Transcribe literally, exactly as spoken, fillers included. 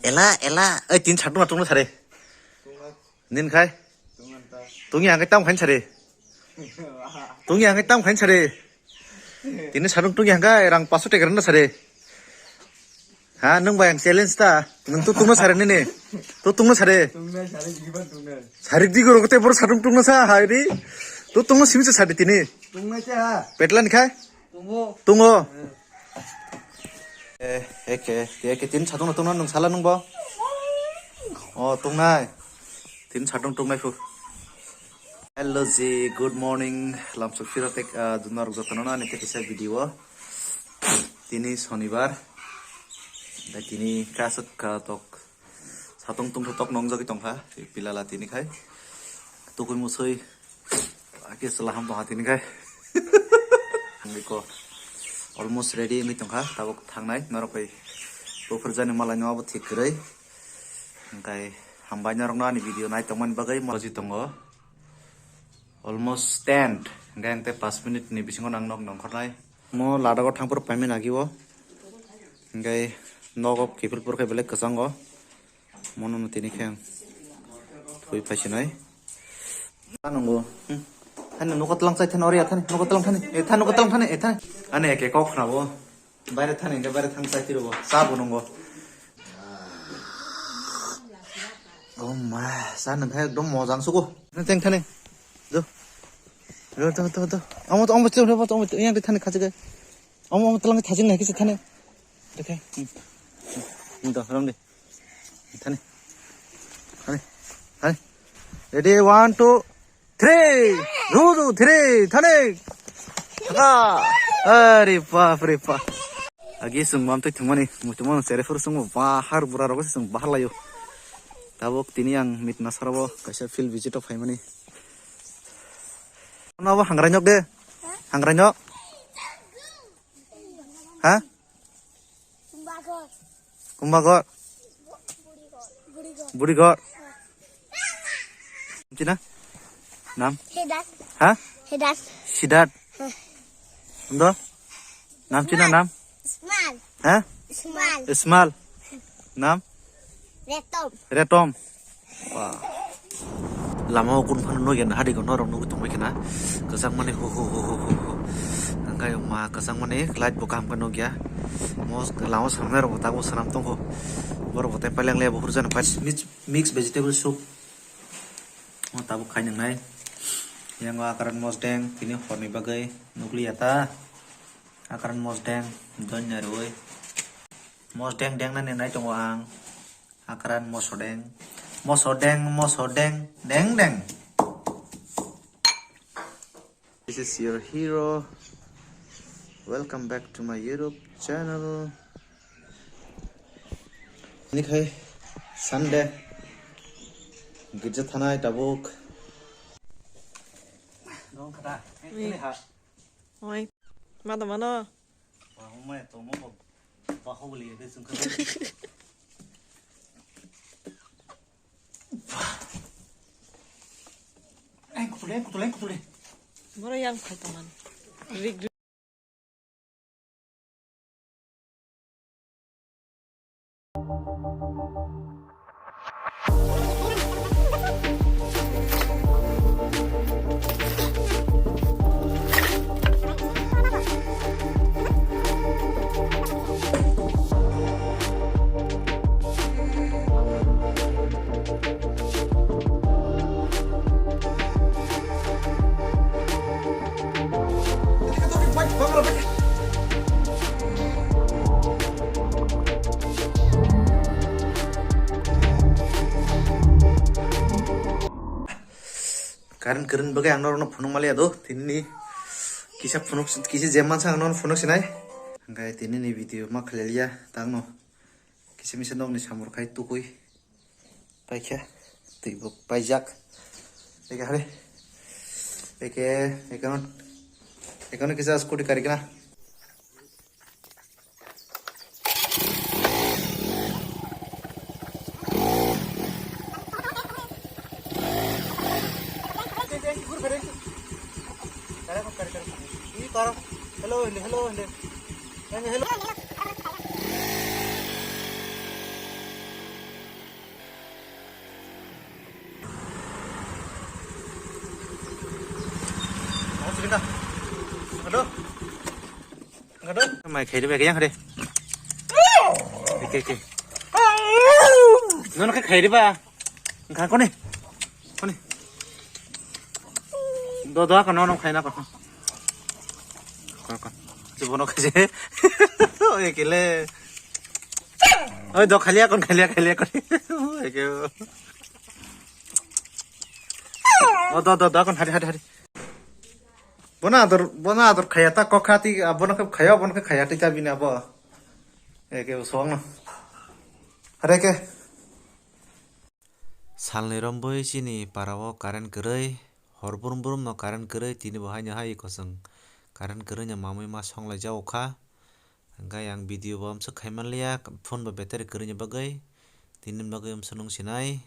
Ela, ela, oi, tin chatu na tungna sare. Nin khai. Tungi ang tam khain sare. Tungi ang tam khain sare. Tini sadung tungi ang kai rang paso tegar na sare. Ha, nung bayang challenge ta. Nung tu tungna sare nini. Tu tungna sare. Tungnai sari jiban tungnai. Sarik di goro kote bor sadung tungna sa hai di. Tu tungna simi sa sare tini. Tungnai cha ha. Petlan khai. Tungo. Tungo. Eh, eke, eke, tin sadung na tungna nung sala nung bo. Oh, tungnai. Tin sadung tungnai fu. Hello ji, good morning. Lamsok phirok tek, ah, dunarok jotono ani tekisa video. Tini sonibar. Da tini kasuk ka tok. Satung tungtho tok nongjagwi tongkha. Pilala tini khai. Tukui musui. Ake sela ham tongkha tini khai. Biko almost ready wngwi tongkha. Tabuk thangnai norok bai. Bufur jani malai no abo thik kwrwi. Hingkai hambai norokno ani video nai tongmani bagwi moji tongo. Almost ten, hingkai ang tei paanch minute ni bisingo nang nok nongkhornai. Mo ladao thangphuru paimani agi o. Hingkai nogo kiphilphuru khe belai kwchango. Mono no tini khe ang thwi phaisinai. Anongo. Hmm. Thani nogo tlang chai thani ori thani nogo tlang thani. E thani nogo tlang thani e thani. Ani eke kok khnabo. Baire thani hingke baire thang chai tiro bo. Cha bo nongo. Oh ma, cha nang khai ekdom mojang sugo. Teng thani. Do. Do, do, do, do. Amo to, amo to, amo to, amo to, yang thani khajik. Amo, amo tlang thajin nai kisa thani. Dekhe. Hmm. Hmm. Do, ram de. Thani. Thani. Thani. Ready, one, two. Three, two, two, three, thani. Thaka. Ari bap re bap. Agi sung mam tei thungmani, muchungmano chere phuru sung bahar bura rogo sung bahar layo. Tabuk tini ang mit nasarabo kaisa field visit o phaimani. Ano abo hangrai nyok de. Hangrai nyok. Ha? Kumbagor. Burigor. China? Nam? Hedan. Ha? Hedan. Sidat. Hah. Undo? Nam china nam? Ismal. Ha? Ismal. Ismal. Nam? Retom. Retom. Wah. Lama o kun phano nugya na, hari kono rok nugwi tongbai khna. Kwchang mani hu hu hu hu hu hu. Hwnkhe ma kwchang mani light bo kaham khe nugya. Mo lama swnamnai rok bo tabuk swnam tongo. Borok bo tei paileng le bo hurjani pai mix, mix vegetable soup. Mo tabuk khai nwngnai. Yang o akaran mosdeng tini horni bagwi nukliya ta. Akaran mosdeng donya rwi. Mosdeng deng nani nai tongo ang. Akran mosodeng. Mosodeng, mosodeng, deng, deng. This is your hero. Welcome back to my YouTube channel. Ini khai Sunday. Girja thanai tabuk. Dong kata. Oi. Ini ha. Oi. Mano, mano. Bahumai tomo bo bahubali de sungkha. Ai kutule, kutule, kutule. Boro yang phai taman. Rig, rig. Current kwrwini bagwi ang norokno phunuk maliya do, tinini kisa phunuk, kisa je mansa ang norokno phunuk sinai. Hwnkhe tinini video ma khlailia tangno kisa misa nokni samung khai tukui. Paikha, twi bo paijak. Eke hari. Eke, eke no, eke no kisa scooty kari kena. Tar, hello, hindi, hello, hindi. Hindi, hello. Awas, kita. Aduh. Aduh. Mai khairi ba, yang khairi. Oke, oke. Nono khairi ba. Kha koni. Koni. Do, do, kono, no, khaina, kono. Kono, kono. Chubono khaje. Oye, kele. Oi, do, khalia, kon, khalia, khalia, kon. Oye, ke. O, do, do, do, kon, hari, hari, hari. Bona ador, bona ador khaya ta, kokha ti, abono khe khaya, abono khe khaya ti, ta bini abo. Oye, ke, song no. Hari ke. Salni romboi chini para o current kwrwi, hor brum brum no current kwrwi, tini bo haino hai kosong current kwrwi no mamwi ma songlai jago kha. Hwnkhe ang video bo amswk khai manliya, phone bo battery kwrwini bagwi, tini bagwi amswk nung sinai.